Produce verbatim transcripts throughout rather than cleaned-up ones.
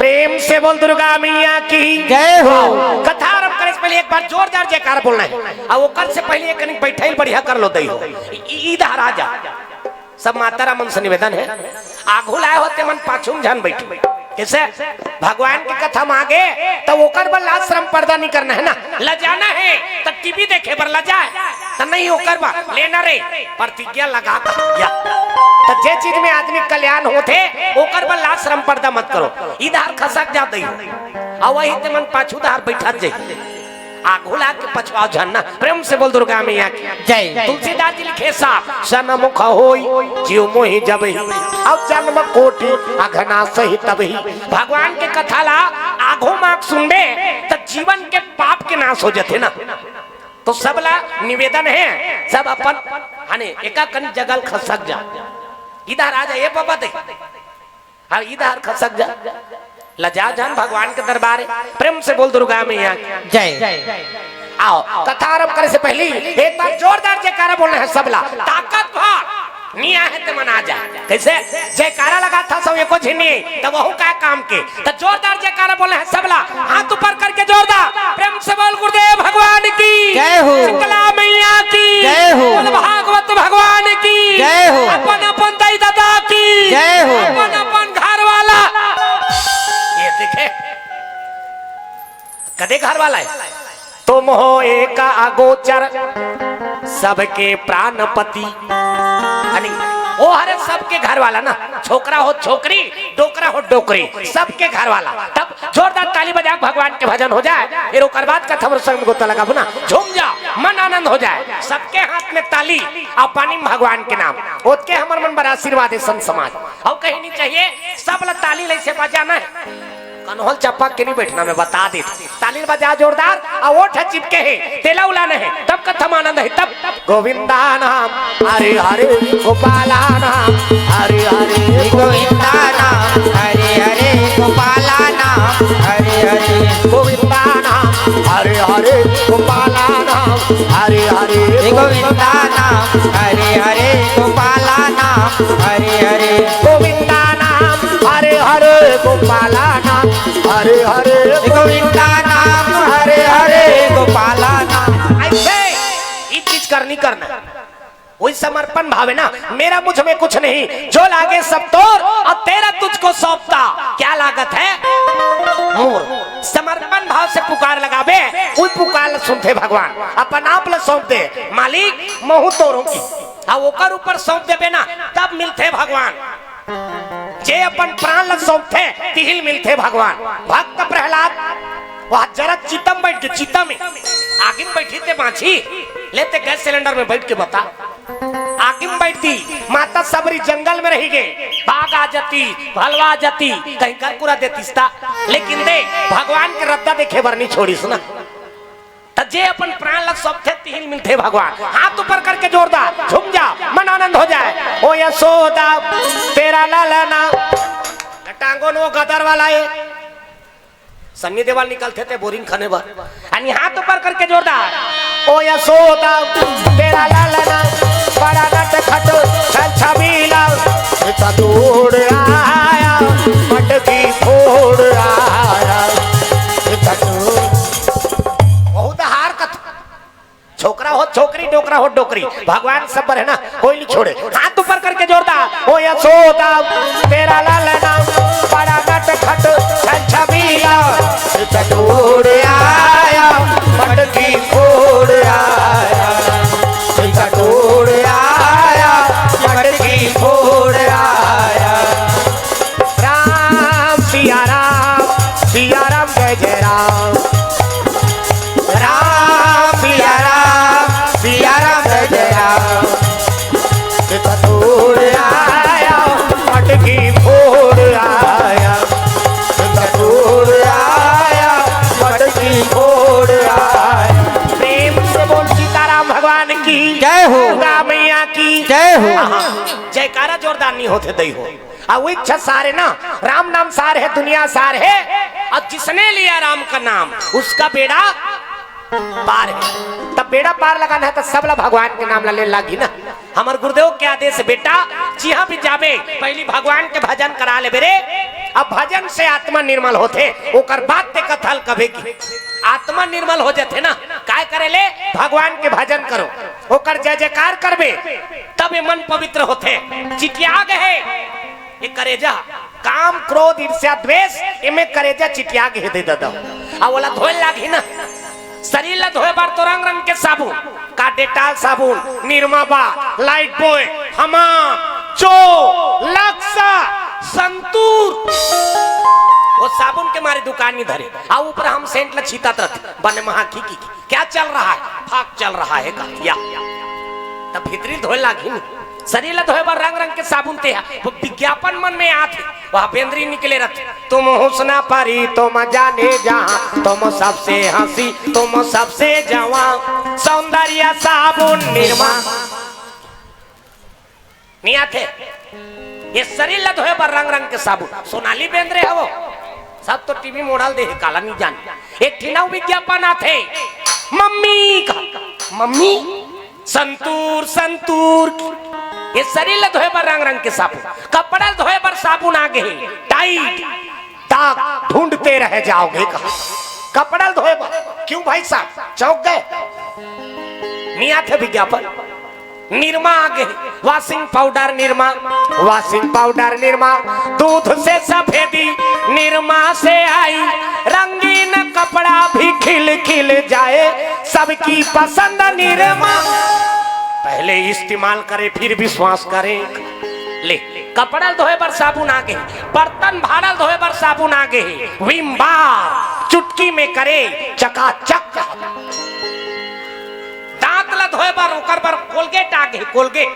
प्रेम से बोल दुर्गा मैया की जय हो। कथा आरंभ करे से पहले एक बार जोरदार जयकार बोलना है। और ओकर से पहले एक कनिक बैठल बढ़िया कर लो दई हो। ई, ई, इधर आ जा। सब माता राम मन से निवेदन है, आघू लाए होते मन पाछू में झन बैठ। कैसे? भगवान की कथा मांगे तो ओकर बर लाज शर्म पर्दा नहीं करना है ना, लजाना है। तो टीवी देखे बर लजाए तो नहीं, ओकर बर लेना रे, प्रतिज्ञा लगा के या। तो जे चीज में आदमी कल्याण होथे, ओकर बर लाज शर्म पर्दा मत करो। इधर खसक जा दई हो, और वही ते मन पाछू धार बैठत जाई। आघू ला के पछुआव झन ना। प्रेम से बोल दुर्गा मैया की जय। तुलसीदास जी लिखे साहब, सनमुख होई जीव मोहि जबहि, अब जन्म कोटि अघनासहि तबहि। भगवान के कथा ला आघू माग सुनबे त जीवन के पाप के नाश हो जथे ना। तो सब ला निवेदन है, सब अपन हने एका कन जगल खसक जा, इधर आ जा, ये बाबा दे। हाँ, इधर खसक जा, लजा जान भगवान के दरबार है। प्रेम से बोल दुर्गा मैया की जय। आओ, कथा आरंभ करे से पहले एक बार जोरदार जयकारा बोलना है सबला। ताकत भर निया है ते मन आ जा। कैसे? जयकारा लगा था सब एको झिनी, तब वहू का काम के। तो जोरदार जयकारा बोलना है सबला, हाथ ऊपर करके जोरदार। प्रेम से बोल गुरुदेव भगवान की जय हो। शीतला मैया की जय हो। बोल भागवत भगवान की जय हो। अपन अपन दाई दादा की जय हो। अपन अपन घर वाला। ये देखे, कदे घर वाला है? तुम हो एक अगोचर सबके प्राणपति। यानी ओ हरे सबके घर वाला ना, छोकरा हो छोकरी, डोकरा हो डोकरी, सबके घर वाला। तब जोरदार ताली बजा के भगवान के भजन हो जाए, फिर ओकर बाद कथा प्रसंग में गोता लगाबो ना, झूम जाओ, मन आनंद हो जाए। सबके हाथ में ताली, आ पानी में भगवान के नाम, ओतके हमर मन बर आशीर्वाद है संत समाज। और कहीं नहीं चाहिए, सब ला ताली ले से बजाना है। कन्होल चपक के नहीं बैठना, मैं बता देता। ताली बजा जोरदार, आ ओठ चिपके है, तेला उलाना है, तब कथा में आनंद है, तब। गोविंदा नाम हरे हरे, गोपाला नाम हरे हरे। गोविंदा नाम हरे हरे, गोपाला नाम हरे हरे। गोविंदा नाम हरे हरे, गोपाला नाम हरे हरे। गोविंदा नाम हरे हरे, गोपाला नाम हरे हरे। गोविंदा नाम हरे हरे, गोपाला नाम हरे हरे। गोविंदा नाम हरे हरे, गोपाला नाम। ऐसे ये चीज करनी करना, वही समर्पण भाव है ना। मेरा मुझ में कुछ नहीं, जो लागे सब तोर, और तेरा तुझको सौंपता। क्या लागत है? मोर। समर्पण भाव से पुकार लगाबे, वही पुकार सुनथे भगवान। अपन आप ला सौंप दे, मालिक महू तोर हों। आ ओकर ऊपर सौंप देबे ना, तब मिलथे भगवान। जे अपन प्राण ला सौंपथे, तिही ल मिलथे भगवान। भक्त प्रहलाद, वह जरा चिता म बैठ के, चिता में, आगी में बैठी ते बांची, ले ते गैस सिलेंडर में बैठ के बता। आगी में बैठती, माता सबरी जंगल में रही गे, बाघ आ जाती, भलवा आ जाती, कहीं कर कुरा देतीस ता। लेकिन दे, भगवान के रद्दा देखे बर नहीं छोड़ीस ना। त जे अपन प्राण ला सौंपथे, तिही ल मिलथे भगवान। हाथ ऊपर करके जोरदार झूम जा, मन आनंद हो जाए। ओ यशोदा, तेरा लालना। टांगो नो गदर वाला है। सन्नी देवल निकलथे ते बोरिंग खने बर। अनि हाथ ऊपर करके जोरदार। ओ यशोदा, तेरा लालना, बड़ा नटखट छल छबीला। इतना दूर आया, मटकी फोड़ आया। इतना दूर। बहुत हार कथा। छोकरा हो छोकरी, डोकरा हो डोकरी, भगवान सब पर है ना, कोई नहीं छोड़े। हाथ ऊपर करके जोरदार, ओ यशोदा, तेरा लालना, बड़ा नटखट छल छबीला। चटोर आया, मटकी फोड़ आया। चटोर आया, मटकी फोड़ आया। राम सिया राम, सिया राम जय जय राम। राम सिया राम, सिया राम जय जय राम। चटोर आया, मटकी फोड़ आया। चटोर आया, मटकी फोड़ आया। प्रेम से बोल सीताराम भगवान की जय हो। दुर्गा मैया की जय हो। हाँ, जयकारा जोरदार नहीं होथे दई हो। आ वो इच्छा सार है ना, राम नाम सार है, दुनिया सार है। और जिसने लिया राम का नाम, उसका बेड़ा पार है। तब बेड़ा पार लगाना है तो सबला भगवान के नाम ला ले लागी ना। हमर गुरुदेव के आदेश, बेटा, जिहाँ भी जाबे, पहली भगवान के भजन करा लेबे रे। अब भजन से आत्मा निर्मल होथे, ओकर बाद ते कथा ल कबे की आत्मा निर्मल हो जाथे ना। काय करे ले? भगवान के भजन करो, ओकर जय जयकार करबे, तब ये मन पवित्र होथे। चिटिया गे हे ये करेजा, काम, क्रोध, ईर्ष्या, द्वेष, एमे करेजा चिटिया गे हे दे ददा। अब ओला धोए लागही ना। शरीर ला धोए बर तो रंग रंग के साबुन, का डेटॉल साबुन, निरमा बा, लाइफ बॉय, हमाम, जो, लक्स, संतूर, वो साबुन के मारे दुकान नहीं धरे। आ ऊपर हम सेंट ला छीतात रहते, बने महा की, की, की, क्या चल रहा है? फाक चल रहा है का? या। तब भीतरी धोए लागही नहीं। शरीर ला धोए बर रंग रंग के साबुन ते हा, वो विज्ञापन मन में आथे, वह बेंदरी निकले रहथे, तुम हुस्न परी तुम जाने जहां, तुम सबसे हंसी तुम सबसे जवां, सौंदर्य साबुन निरमा। नहीं आथे। ये शरीर ला धोए बर रंग रंग के साबुन। सोनाली बेंदरे हवो, सब तो टीवी मोड़ल दे हे, काला नहीं जान। एक ठिन अउ विज्ञापन आथे, मम्मी का, मम्मी संतूर, संतूर। ये शरीर ला धोए बर रंग रंग के साबुन, कपड़ा ला धोए बर साबुन आ गे हे, टाइड, दाग ढूंढते रह जाओगे कहा। कपड़ा ला धोए बर, क्यों भाई साहब चौंक गए? नहीं आथे विज्ञापन। निरमा आ गे, washing powder Nirma, washing powder Nirma, दूध से सफेदी निरमा से आई, रंगीन कपड़ा भी खिल खिल जाए, सबकी पसंद निरमा। पहले इस्तेमाल करे, फिर विश्वास करे। ले, कपड़ा धोए बर साबुन आ गे, बर्तन भाड़ा धोए बर साबुन आ गे, विम बार चुटकी में करे चकाचक। दांत ला धोए बर, ओकर बर कोलगेट आ गे, कोलगेट।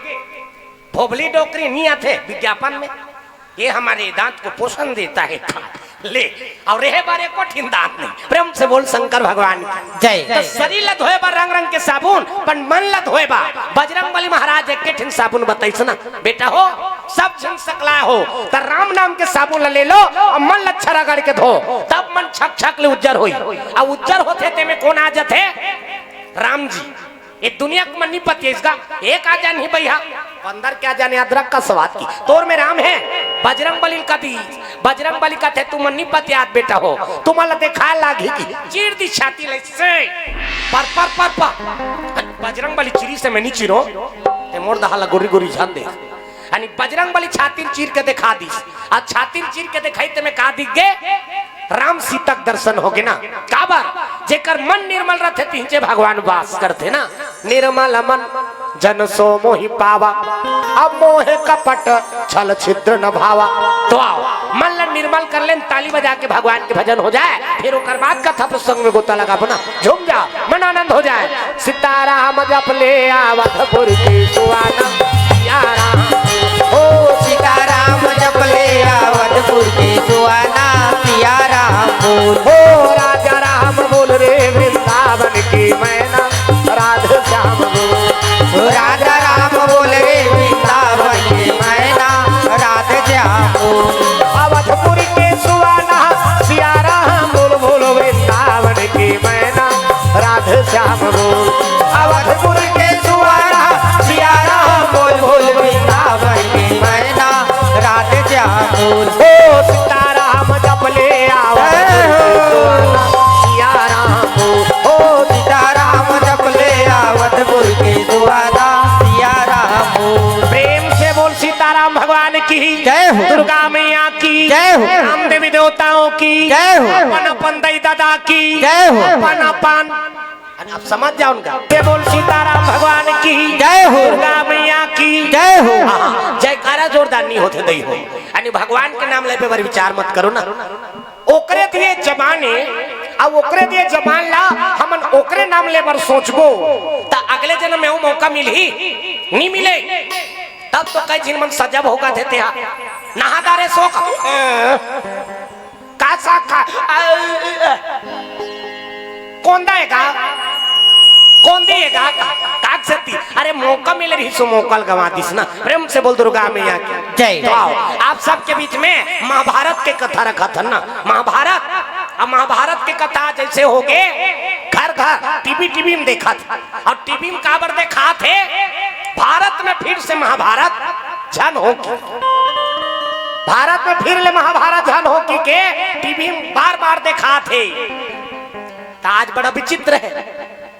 भोभली डोकरी नहीं आथे विज्ञापन में, ये हमारे दांत को पोषण देता है। ले, अउ रेहे बर एको ठिन दांत नहीं। प्रेम से बोल शंकर भगवान की जय। तो शरीर ला धोए बर रंग रंग के साबुन, पर मन ला धोए बर बजरंग बली महाराज एक ठिन साबुन बताइस ना, बेटा हो, सब झन सकला हो, त राम नाम के साबुन ला ले लो अउ मन ला अच्छा रगड़ के धो, तब मन छक छक ले उज्जर होई। अउ उज्जर होथे तेमे कोन आ जथे? राम जी। ये दुनिया के मन नहीं पतियाइस गा, एक आ जान ही भैया, अंदर क्या जाने अदरक का स्वाद की। तोर में राम है, बजरंग बली का दी, बजरंग बली का थे, तुम नहीं पतियात बेटा हो, तुम ला देखा लागी की, चीर दी छाती ले से, पर, पर, पर, पर। बजरंग बली चिरी से मैं नहीं चिरो, ते मोर दहा ला गोरी गोरी झन दे। यानी बजरंग बली छाती चीर के देखा दीस, आ छाती चीर के देखाई ते में का दिख गे? राम सीता के दर्शन होगे ना। काबर? जेकर मन निर्मल रथे, तिहंचे भगवान वास करथे ना। निर्मल मन जन सो मोहि पावा, अब मोह कपट छल छिद्र न भावा। तो आओ, मन ला निर्मल कर लेन, ताली बजा के भगवान के भजन हो जाए, फिर ओकर बाद कथा प्रसंग में गोता लगा अपना झूम जा, मन आनंद हो जाए। सीताराम जप ले अवधपुर के सुहाना, सिया राम। ओ सीताराम जप ले अवधपुर के सुहाना, सिया राम बोल। ओ राजा राम बोल रे वृंदावन की मैना, राधे श्याम बोल। ओ राजा राम बोल रे वृंदावन की मैना, राधे श्याम बोल। अवधपुर के सुहाना, सिया राम बोल, बोल वृंदावन की मैना, राधे श्याम बोल। अवधपुर के सुहाना, सिया राम बोल, बोल वृंदावन की मैना, राधे श्याम बोल। ओ सीताराम जप ले अवधपुर के सुहाना, सिया राम बोल। ओ सीताराम जप ले अवधपुर के सुहाना, सिया राम बोल। प्रेम से बोल सीताराम भगवान की जय हो। दुर्गा मैया की जय हो। राम देवी देवताओं की जय हो। अपन अपन दई दादा की जय हो। अपन अपन, अरे आप समझ जाओ उनका। ये बोल सीताराम भगवान की जय हो। दुर्गा मैया की जय हो। हाँ, जयकारा जोरदार नहीं होथे दई हो, यानी भगवान के नाम ले पे बार विचार मत करो ना। ओकरे दिए जबान ए, अउ ओकरे दिए जबान ला हमन ओकरे नाम ले बर सोचबो, त अगले जन्म में वो मौका मिलही, नहीं मिले। तब तो कई झिन मन सजब होगा थे तेहा, नहा डारे सो का, का सा का, कोंदा है का, कोंदी है का, काग सती। अरे मौका मिले रही सो मौका ल गंवा दिस ना। प्रेम से बोल दुर्गा मैया की जय। तो आओ, आप सबके बीच में महाभारत के कथा रखा था ना, महाभारत। अब महाभारत के कथा जैसे होगे घर घर, टीवी, टीवी में देखा था, अउ टीवी में काबर देखा थे? भारत में फिर से महाभारत झन होगी। भारत में फिर ले महाभारत झन हो कि के टीवी में बार बार देखात हे। त आज बड़ा विचित्र हे,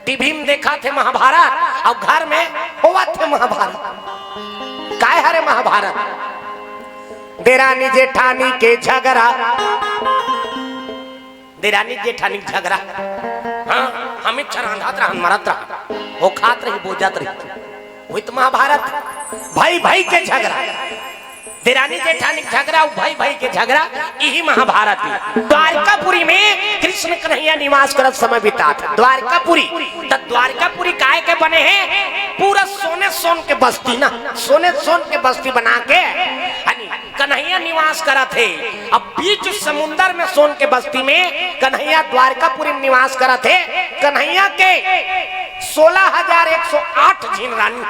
टीवी में देखात हे महाभारत अउ घर में होवत हे महाभारत। काय हरे महाभारत? देरानी जेठानी के झगरा, देरानी जेठानी के झगरा। हाँ, हमेशा रांधत रहन, मरत रहन, वो खात रही, बोजत रही, वही तो महाभारत। भाई भाई के झगरा, देरानी जेठानी के झगरा, भाई भाई के झगरा, यही महाभारत हे। द्वारकापुरी में कृष्ण कन्हैया निवास करत समय बितात हे। द्वारकापुरी, त द्वारकापुरी काय के बने हे? पूरा सोने सोन के बस्ती ना, सोने सोन के बस्ती बना के, यानी कन्हैया निवास करत हे। अब बीच समुंदर में सोन के बस्ती में कन्हैया, द्वारकापुरी में निवास करत हे। कन्हैया के सोलह हजार एक सौ आठ झिन रानी,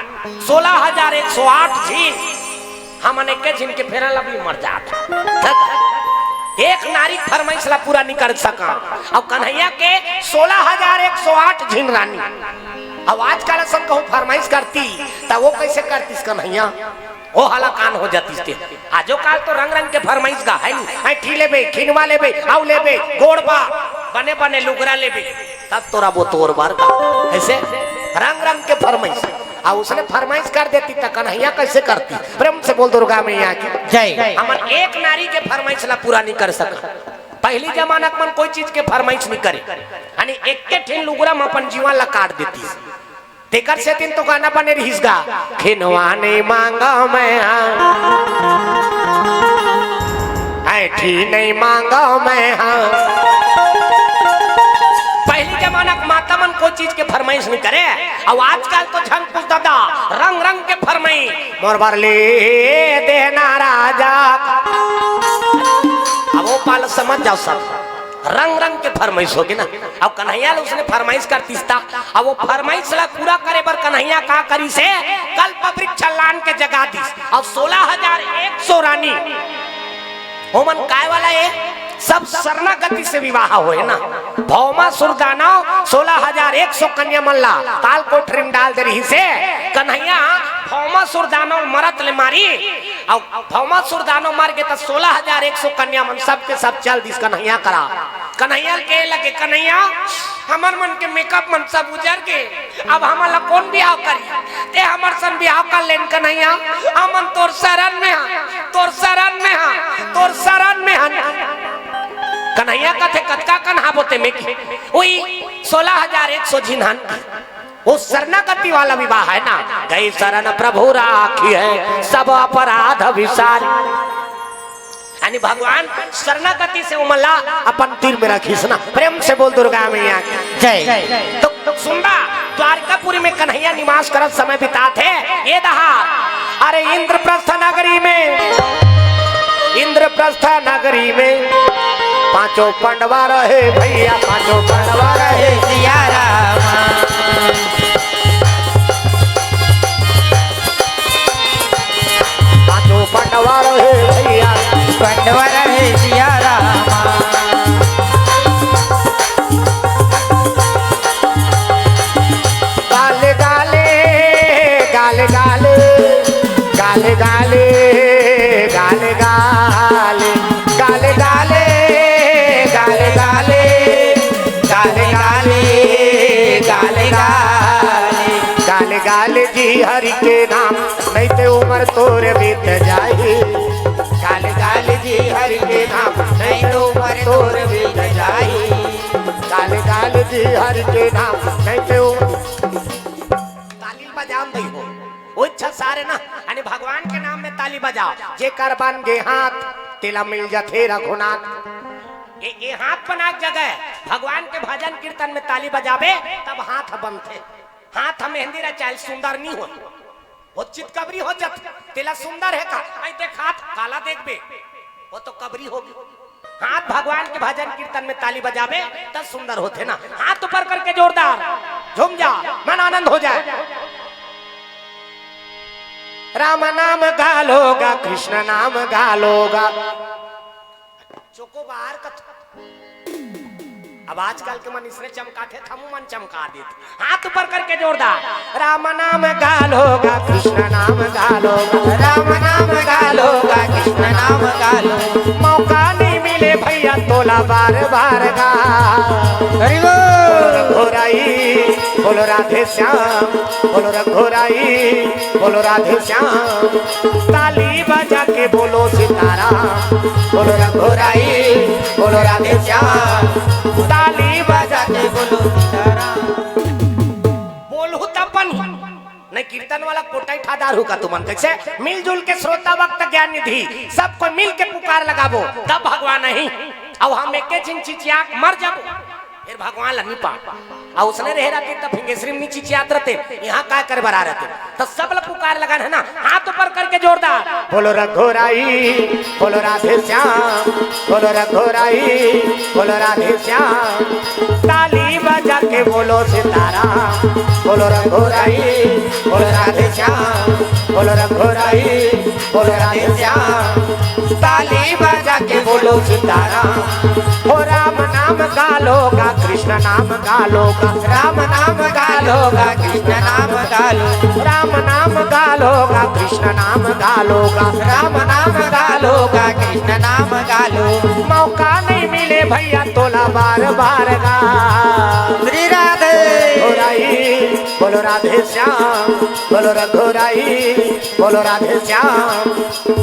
सोलह हजार एक सौ आठ झिन। हमन एके झिन के फेरा ला भी मर जात। एक नारी के फरमाइश ला पूरा नहीं कर सका। अब कन्हैया के सोलह हजार एक सौ आठ झिन रानी। अब आजकल असन कहूँ फरमाइश करती, त वो कैसे करतीस कन्हैया? ओ हलाकान हो जातीस ते। आजो काल तो रंग रंग के फरमाइश गा हे नी। ऐठी लेबे, खिनवा लेबे, आऊ लेबे, गोड़बा, बने बने लुगरा लेबे, तब तोरा वो तोर बर का। ऐसे रंग रंग के फरमाइश। आ उसने फरमाइश कर देती त कन्हैया कैसे करती? प्रेम से बोल दुर्गा मैया की। जय। हमन एक नारी के फरमाइश ला पूरा नहीं कर सका। पहली जमाना के मन कोई चीज के फरमाइश नहीं करे, यानी एक के ठिन लुगरा में अपन जीवन ला काट देती। तेकर सेती तो गाना बने रहिस गा, खिनवा नहीं मांगा मैं हाँ, ऐठी नहीं मांगा मैं हाँ। पहली जमाना के माता मन कोई चीज के फरमाइश नहीं करे, अउ आजकल तो झन पूछ दादा, रंग रंग के फरमाइश, मोर बर ले देना राजा। अब वो पाल समझ जाओ सब। रंग रंग के फरमाइश होगे ना। अब कन्हैया ला उसने फरमाइश करतीस त, अब वो फरमाइश ला पूरा करे बर कन्हैया का करिस हे? कल्प वृक्ष लान के जगा दिस। अब सोलह हजार एक सौ रानी, ओमन काय वाला हे? सब शरणागति से विवाह होय ना। भौमासुर दानव सोलह हजार एक सौ कन्या मन ला काल कोठरी में डाल दे रहिस हे। कन्हैया भौमासुर दानव मरत ले मारी, अउ भौमासुर दानव मर गे त सोलह हजार एक सौ कन्या मन सब के सब चल दिस कन्हैया करा। कन्हैया के लगे, कन्हैया, हमर मन के मेकअप मन सब उजर गे, अब हमन ला कोन बिहाव करी? ते हमर सन बिहाव कर लेन कन्हैया, हमन तोर शरण में हन, तोर शरण में हन, तोर शरण में हन। कन्हैया कथे, कतका कन हाबो ते में की? उही सोलह हजार एक सौ झिन हन। वो शरणागति वाला विवाह है ना, गई शरण प्रभु राखी है सब अपराध विसारी। यानी भगवान शरणागति से ओमन ला अपन तीर में रखिस ना। प्रेम से बोल दुर्गा मैया की। जय। तो सुनबा, द्वारकापुरी में कन्हैया निवास करत समय बितात हे। ये दहा, अरे इंद्रप्रस्थ नगरी में, इंद्रप्रस्थ नगरी में पांचों पंडवा रहे भैया, पांचों पंडवा रहे। सिया राम। पांचों पंडवा रहे भैया। पंडवा रहे सिया रामा। गाले गाले, गाले गाले, गाले गाले, गाले गाले, गाले गाले, गाले गाले, गाले गाले, गाले गाले, गाले गाले जी हरि के नाम, नहीं ते उम्र तोर बीत जाही। गाले गाले जी हरि के नाम, नहीं ते उम्र तोर बीत जाही। गाले गाले जी हरि के नाम, नहीं ते उम्र। ताली बजान दई हो। ओ अच्छा सारे ना, यानी भगवान के नाम में ताली बजाओ। जेकर बन गे हाथ, तेला मिल जथे रघुनाथ। ये, ये हाथ बनाक जगह है। भगवान के भजन कीर्तन में ताली बजाबे, तब हाथ बनथे। हाथ ह मेहंदी रचाइल सुंदर नहीं हो, वो चितकबरी हो जत, तेला सुंदर है का? आई देख हाथ काला देखबे, वो तो कबरी होगी। हाथ भगवान के भजन कीर्तन में ताली बजाबे, तब सुंदर होथे ना। हाथ ऊपर करके जोरदार झूम जा, मन आनंद हो जाए। राम नाम गालोगा, कृष्ण नाम गालोगा। चोकोबार का अब आजकल के मन इसने चमकाथे, थमू मन चमका देत। हाथ ऊपर करके जोरदार। राम नाम गाल होगा, कृष्ण नाम गाल होगा। राम नाम गाल होगा, कृष्ण नाम गाल होगा। मौका नहीं मिले भैया तोला बार बार गा। हरि बोल। घोराई बोलो राधे श्याम, बोलो रघुराई, बोलो राधे श्याम। ताली बजा के बोलो सीताराम, बोलो रघुराई, बोलो राधे श्याम। ताली बजा के बोलो सीताराम। बोलहू तब बनही, नहीं कीर्तन वाला कोटाई ठादार हू का तुमन। कैसे? मिलजुल के श्रोता भक्त ज्ञान निधि, सब कोई मिल के पुकार लगाबो, तब भगवान आही। अब हम एके झिन चिचिया के मर जाबो, फिर भगवान ला नी पा। आ उसने रहे रहते तब फिंगेश्वरी में नी चिचियात रहते, यहाँ का करे बर आ रहते? तो सब ला पुकार लगाना है ना, हाथ ऊपर करके जोरदार। बोलो रघुराई, बोलो राधे श्याम, बोलो रघुराई, बोलो राधे श्याम। ताली बजा के बोलो सीताराम, बोलो रघुराई, बोलो राधे श्याम, बोलो रघुराई, बोलो राधे श्याम। ताली बजा के बोलो सीताराम। हो राम नाम गाल होगा, कृष्ण नाम गाल होगा। राम नाम गाल होगा, कृष्ण नाम गाल होगा। राम नाम गाल होगा, कृष्ण नाम गाल होगा। राम नाम गाल होगा, कृष्ण नाम गाल होगा। मौका नहीं मिले भैया तोला बार बार गा। श्री राधे। घोराई बोलो राधे श्याम, बोलो रघुराई, बोलो राधे श्याम।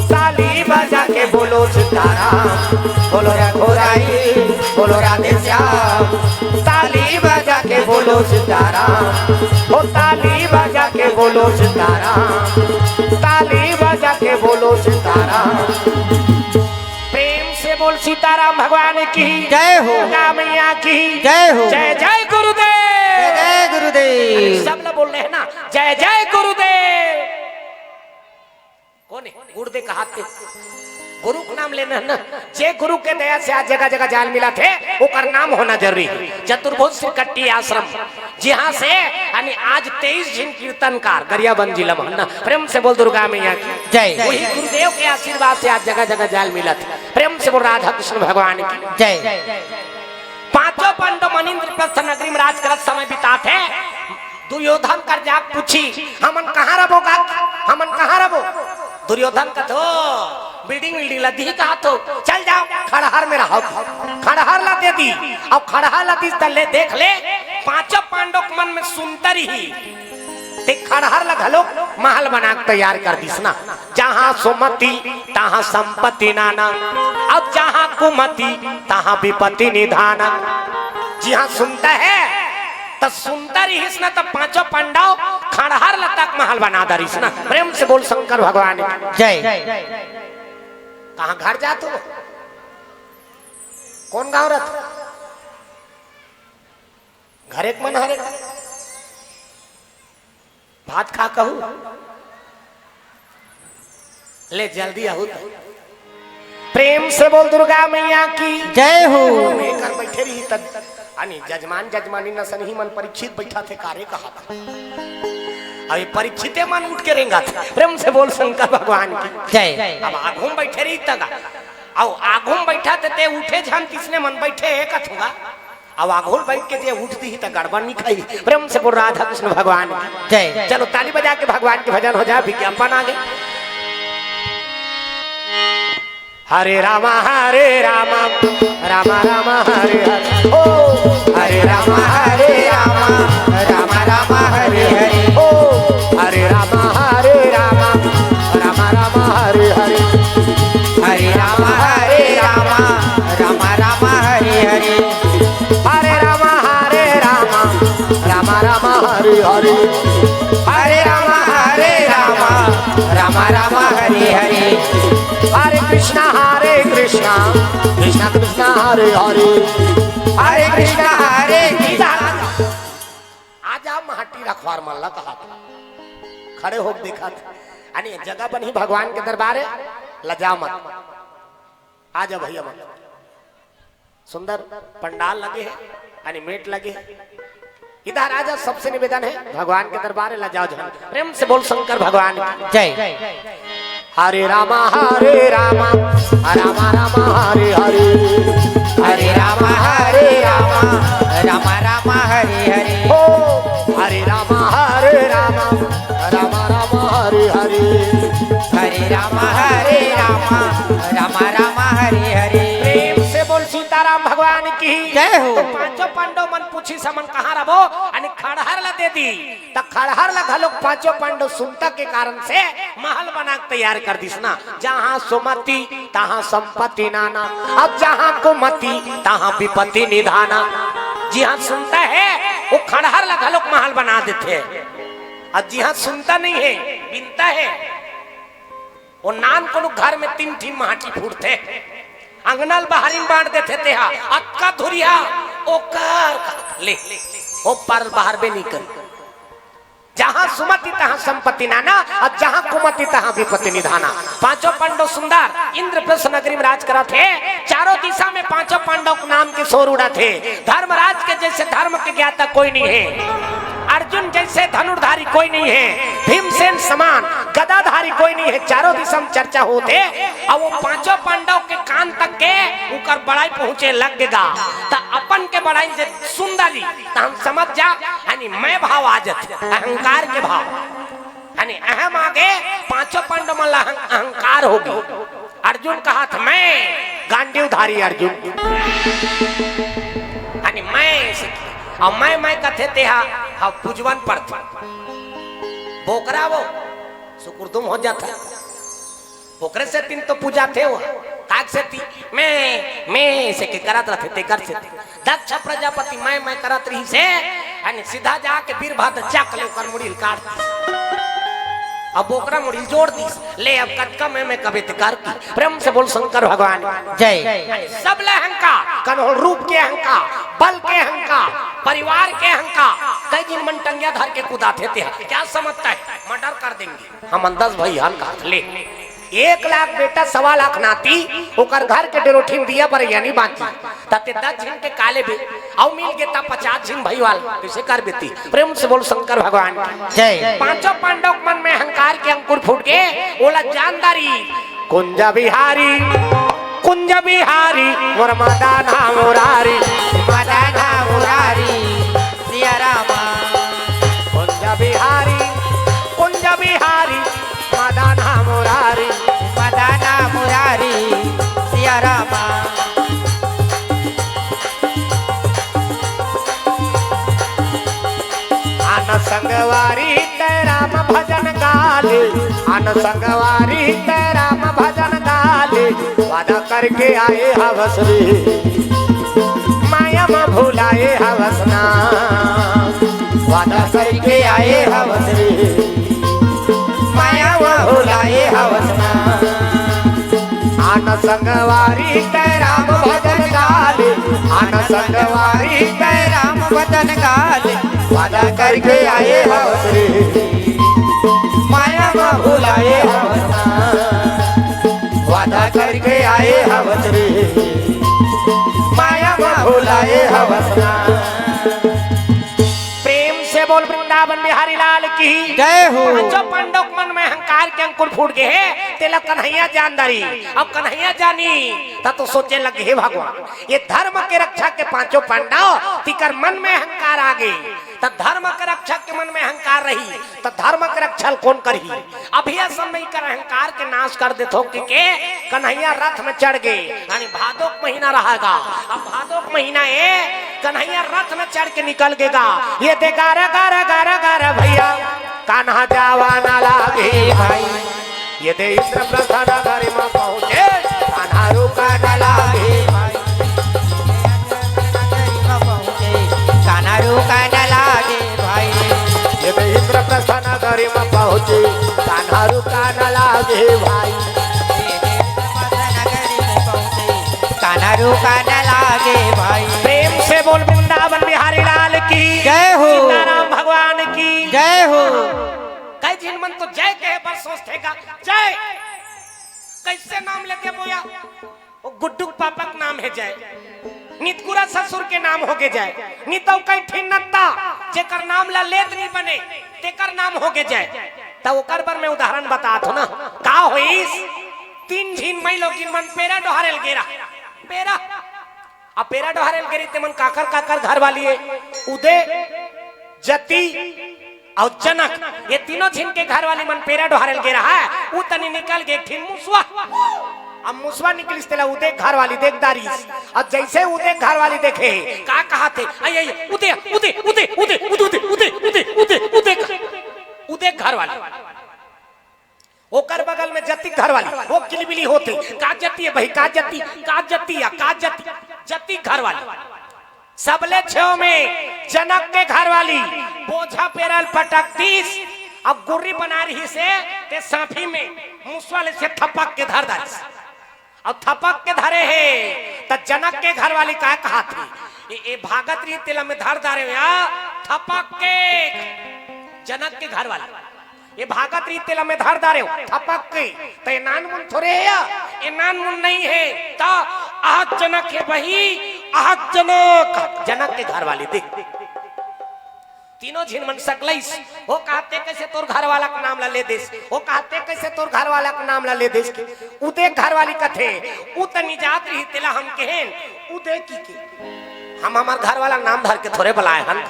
ताली बजा के बोलो सीताराम, बोलो रघुराई, बोलो राधे श्याम। ताली बजा के बोलो सीताराम, हो ताली बजा के बोलो सीताराम, ताली बजा के बोलो सीताराम। प्रेम से बोल सीताराम भगवान की जय हो। दुर्गा मैया की जय हो। जय जय गुरुदेव। जय जय गुरुदेव। सब लोग बोल रहे हैं ना, जय जय गुरुदेव। कोन हे? गुरुदेव कहाथे। गुरु के नाम लेना है ना। जे गुरु के दया से आज जगह जगह जाल मिलाथे, ओकर नाम होना जरूरी हे। चतुर्भुज श्री कट्टी आश्रम, जहाँ से यानी आज तेईस झिन कीर्तनकार गरियाबंद जिला में ना। प्रेम से बोल दुर्गा मैया की जय। वही गुरुदेव के आशीर्वाद से आज जगह जगह जाल मिलाथे। प्रेम से बोल राधा कृष्ण भगवान की जय। पांचों पांडव मन इंद्रप्रस्थ नगरी में राज करत समय बिताथे। दुर्योधन कर जाके पूछी, "हमन कहाँ रबो गा? हमन कहाँ रबो?" दुर्योधन कथे, "बिल्डिंग विल्डिंग ला दिही कहाथो, चल जाओ खंडहर में रहो।" खंडहर ला दे दी। अब खंडहर ला दिस त ले देख ले, पांचों पांडव के मन में सुंदर ही ते खंडहर ला घलो महल बना के तैयार कर दिस ना। जहाँ सुमति तहाँ संपत्ति नाना, अब जहाँ कुमति तहाँ विपत्ति निधाना। जिहाँ सुनता है त सुनता रहिस ना, त पांचों पांडव खंडहर ला तक महल बना दरिस ना। प्रेम से बोल शंकर भगवान की जय। कहाँ घर जात हो? कोन गाँव रथ? घरे के मन हरे का? भात खा कहू? ले जल्दी आहू त। प्रेम से बोल दुर्गा मैया की जय हो। एकर बैठे रही तब, यानी जजमान जजमानी नसन ही मन परीक्षित बैठा थे, कारे कहा था। अभी परीक्षिते मन उठ के रेंगा था। प्रेम से बोल शंकर भगवान की जय। अब आगू में बैठे रही तगा, अब आगू में बैठा थे, ते उठे झन, तिसने मन बैठे हे कथूंगा। अब आगू में बैठ के जे उठ दी त गड़बड़ नहीं खाई। प्रेम से बोल राधा कृष्ण भगवान की जय। चलो ताली बजा के भगवान के भजन हो जाए, विज्ञापन आगे। हरे रामा हरे रामा, रामा रामा हरे हरे। ओ हरे रामा हरे रामा, रामा रामा हरे हरे। ओ हरे रामा हरे रामा, रामा रामा हरे हरे। हरे रामा हरे रामा, रामा रामा हरे हरे। हरे रामा हरे रामा, रामा रामा हरे हरे। हरे रामा हरे रामा, रामा रामा हरे हरे। हरे कृष्णा हरे कृष्णा, कृष्णा कृष्णा हरे हरे। हरे कृष्णा हरे कृष्णा। आजा माटी रखवार मन ला कहा था। खड़े होके देखा था। यानी जगह बनी भगवान के दरबार हे, लजाओ मत। आजा भैया मन। सुंदर पंडाल लगे हे, यानी मेट लगे हे। इधर आजा, सबसे निवेदन हे, भगवान के दरबार हे, लजाओ झन। प्रेम से बोल शंकर भगवान की जय। हरे रामा हरे रामा, रामा रामा हरे हरे। हरे रामा हरे रामा, राम हरे राम, राम राम हरे हरे। प्रेम से बोल सीताराम भगवान की। जय हो। तो पांचों पांडव मन पूछिस हमन कहाँ रबो, अने खड़हर ला दे दी। त खड़हर ला घलोक पांचों पांडव सुनता के कारण से महल बना के तैयार कर दिस ना। जहाँ सुमति तहाँ संपत्ति नाना, अब जहाँ कुमति तहाँ विपत्ति निधाना। जिहाँ सुनता है वो खड़हर ला घलोक महल बना देथे, अब जिहाँ सुनता नहीं है, बिनता है, वो नान कोनो घर में तीन ठिन माटी फूटथे, अंगना ल बाहरिन बांट देथे, तेहा अतका धुरिहा ओकर ले, ओ पार बाहर बे नी कर। जहाँ सुमति तहाँ संपत्ति नाना, और जहाँ कुमति तहाँ विपत्ति निधाना। पांचों पांडव सुंदर इंद्रप्रस्थ नगरी में राज करत हे। चारों दिशा में पांचों पांडव के नाम के शोर उड़त हे। धर्मराज के जैसे धर्म के ज्ञाता कोई नहीं है, अर्जुन जैसे धनुर्धारी कोई नहीं है, भीमसेन समान गदाधारी कोई नहीं है। चारों दिशा में चर्चा होत हे, और वो पांचों पांडव के कान तक के उकर बड़ाई पहुंचे लग गा। त अपन के बड़ाई से सुंदरी, त हम समझ जा, यानी मैं भाव आ जाथे, अहंकार के भाव। यानी अहम आगे पांचों पांडव मन ला अहं-, अहंकार होगे। अर्जुन कहत मैं, गांडीवधारी अर्जुन। यानी मैं से, अउ मैं, मैं कथे तेहा, हा पुजवन पड़थे। बोकरा वो, सुकुरदुम हो जाथे। ओकरे सेती तो पूजाथे वो। काग सेती, मैं, मैं से के करत रथे, तेकर सेती। दक्ष प्रजापति मैं, मैं करत रहिसे, अने सीधा जाके वीरभद्र चक ले ओकर मुड़ी ल काट दिस। अब ओकरा मुड़ी ल जोड़ दिस। ले अब कतका मैं, मैं कबे तेकर की। प्रेम से बोल शंकर भगवान की। जय। अने सब ला अहंकार, कन्हो रूप के अहंकार, बल के अहंकार, परिवार के अहंकार, कई दिन मन टंगिया धर के कुदाथे तेहा। क्या समझता है? मर्डर कर देंगे। हमन दस भई हन कहत ले। एक लाख बेटा, सवा लाख नाती, ओकर घर के डेरोठी में दिया बरइया नी बांची। त ते दस झिन के काले बे, अउ मिल गे त पचास झिन भई वाला, कइसे कर बेती? प्रेम से बोल शंकर भगवान की। जय। पांचों पांडव के मन में अहंकार के अंकुर फूट गे, ओला जानदारी। कुंज बिहारी, कुंज बिहारी, मोर मदन मुरारी। मदन मुरारी, सिया रामा। कुंज बिहारी, कुंज बिहारी, मदन मुरारी। मदन मुरारी, सिया रामा। आन संगवारी तै राम भजन गाले, आन संगवारी तै राम भजन गाले, वादा करके आए हवस रे, माया मा भुलाए हवस ना। वादा करके आए हवस रे, माया मा भुलाए हवस ना। आन संगवारी तै राम भजन गाले, आन संगवारी तै राम भजन गाले, वादा करके आए हवस रे, माया मा भुलाए हवस ना। वादा करके आए हवस रे, माया मा भुलाए हवस ना। प्रेम से बोल वृंदावन बिहारी लाल की। जय हो। पांचों पांडव के मन में अहंकार के अंकुर फूट गे हे, तेला कन्हैया जानदारी। अब कन्हैया जानी, त तो सोचे लगे, हे भगवान, ये धर्म के रक्षा के पांचों पांडव, तिकर मन में अहंकार आ गे, त धर्म के रक्षा के मन में अहंकार रही, त धर्म के रक्षा ल कोन करही? अभी असन में इकर अहंकार के नाश कर देथों कि के कन्हैया रथ में चढ़ गे, यानी भादो के महीना रहेगा। अब भादो के महीना ए, कन्हैया रथ में चढ़ के निकल गेगा। ये दे गारा, गारा, गारा, गारा भैया, कान्हा जावा ना लागे भाई। ये दे इंद्रप्रस्थ नगरी में पहुंचे, कान्हा रुका ना लागे भाई। कान्हा रुका ना लागे भाई। ये दे इंद्रप्रस्थ नगरी में पहुंचे, कान्हा रुका ना लागे भाई। कान्हा रुका ना लागे भाई। प्रेम से बोल वृंदावन बिहारी लाल की। जय हो। सीताराम भगवान की। जय हो। कई झिन मन तो जय कहे बर सोचथे गा, जय। कइसे नाम लेके बोया? वो गुड्डू के पापा के नाम हे जय, नितकुरा ससुर के नाम होगे जय, नितौ कई ठिन नत्ता, जेकर नाम ला लेत नी बने, तेकर नाम होगे जय। त ओकर बर मैं उदाहरण बतात हों ना, का होइस? तीन झिन मइलोगिन मन पेरा डोहारे ल गे रहा, पेरा। अब पेरा डोहारे ल गे रही, ते मन काकर काकर घर वाली हे, उदे, जती, अउ जनक, ये तीनों झिन के घरवाली मन पेरा डोहारे ल गे रहय, उ तनी निकल गे एक ठिन मुसवा। अब मुसवा निकलिस तेला उदे के घरवाली देख डारिस। अब जइसे उदे के घरवाली देखे, का कहत हे, अई, अई, उदे, उदे, उदे के घरवाली। ओकर बगल में जती के घरवाली, वो किलबिली होथे, का जती हे भई, का जती, का जती या, का जती, जती के घरवाली। सबले छेव में जनक के घरवाली, बोझा पेरा ल पटक दिस, अब गुर्री बना रहिस हे, ते साफी में मुसवा ले से थपक के धर डारिस। अब थपक के धरे हे, त जनक के घरवाली का कहत हे, ए, ए भागत रहिस तेला में धर डारेंव या, थपक के। जनक के घरवाली, ए भागत रहिस तेला में धर डारेंव, थपक के। त ए नानमुन थोरे हे या, ए नानमुन नइ हे। त अहत जनक हे बही, अहत जनक, जनक के घरवाली देख। तीनों झिन मन सकलइस, ओ कहत हे कइसे तोर घरवाला के नाम ला ले देस, ओ कहत हे कइसे तोर घरवाला के नाम ला ले देस। उदे के घरवाली कथे, उ तनी जात रहिस तेला हम कहेन, उदे कहिके। हम हमर घरवाला के नाम धर के थोरे बलाए हन।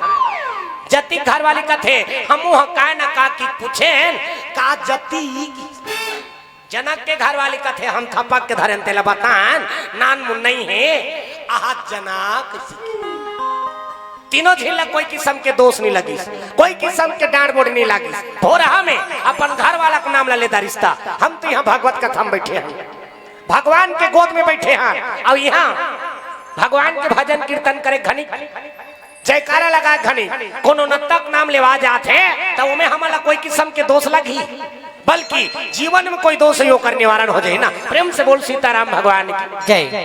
जती के घरवाली कथे, हमू ह काय न का कहिके पूछेन, का जती कहिके। जनक के घरवाली कथे, हम थपक के धरेन तेला बताएन, नानमुन नइ हे, अहत जनक कहिके। तीनों झिन ला कोई किसम के दोस नइ लगिस, कोई किसम के डांट बोड़ नइ लगिस। भोरहा में अपन घरवाला के नाम ला ले डारिस त, हम तो इहाँ भगवत कथा में बइठे हन, भगवान के गोद में बइठे हन, अउ इहाँ भगवान के भजन कीर्तन करे घनी, जयकारा लगाए घनी कोनो नत्ता के नाम लेवा जात हे, त ओमे हमन ला कोई किसम के दोस लगही, बल्कि जीवन में कोई दोस हे, ओकर निवारण हो जाही ना। प्रेम से बोल सीताराम भगवान की। जय।